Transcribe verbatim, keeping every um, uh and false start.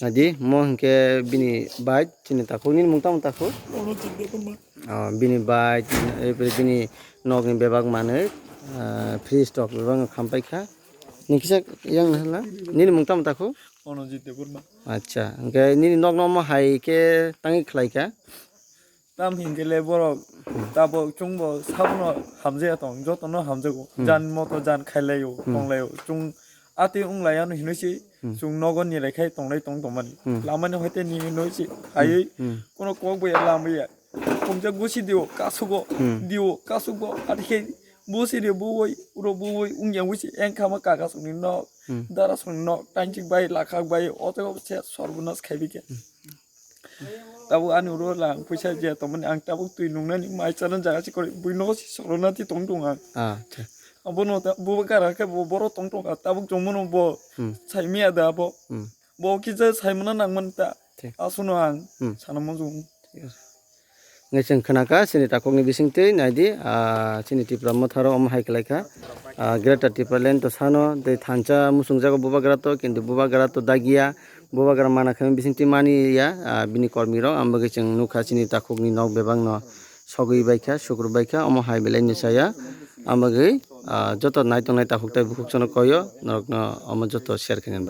Adi, mo hinkhe bini bai, chini takhuk, nini mung tamo takhuk? Ono chini takhuk ma. Ah, bini bai, eh, bini nokni bebak manwi, ah, fridge rok bebak no khampaikha. Nini kisa yang na hala? Nini mung tamo takhuk? Ono jite kurma. Acha, hinkhe nini nokno omo hai khe tangwi khlaikha? Tam hinkhe le borok tabok chwngbo sabono hamjaya tong, jotono hamjago. Hmm. Jan moto jan khailaio, Hmm. tonglaio. Chwng atwi wnglaiyano hinwi se Hmm. chwng nogo nilai khai tonglai tong tongmani. Hmm. Lamani hoite ni hinwi se Hmm. haiwi Hmm. kono kok bai lamaya. Khumjak busi dio kasugo, Hmm. dio kasugo. Atwi khe busi dio buwoi, uro buwoi wngya busi engkhama kaka songni nok, Hmm. dara songni nok, tangchik bai, lakhak bai, o jaga se sorbonas khaibi khe. Hmm. Tabuk ani uro lang puisa je tongmani ang tabuk twi nungnani mai chana jaga se kori bui nogo se sorona ti tong tong ang. Ah, acha. Abono ta buba gara khe bo boro tong tong kha tabuk chongmano bo Hmm. sai miya da bo. Hmm. Bo kisa sai mana nang man ta. Thik. Asuno ang Hmm. sana mo jung. Thik ase. Nge chwng khna kha chini takhukni bisingtwi naidi, ah, chini Tipra Motharo omo hai khlai kha. Ah, Greater Tipraland to sano tei thansa muchungjago bubagra to, kintu bubagra to dagiya. Bubagra mana khe bisingtwi mani ya, ah, bini kormi rok, ang bagwi chwng nukha chini takhukni nok bebak no sogwi baikha, sukrubui baikha, omo hai belai ni saya. Ang bagwi, ah, joto nai tongnai takhuk tai bukhuk sono koyo, norokno omo joto share khainani bagwi.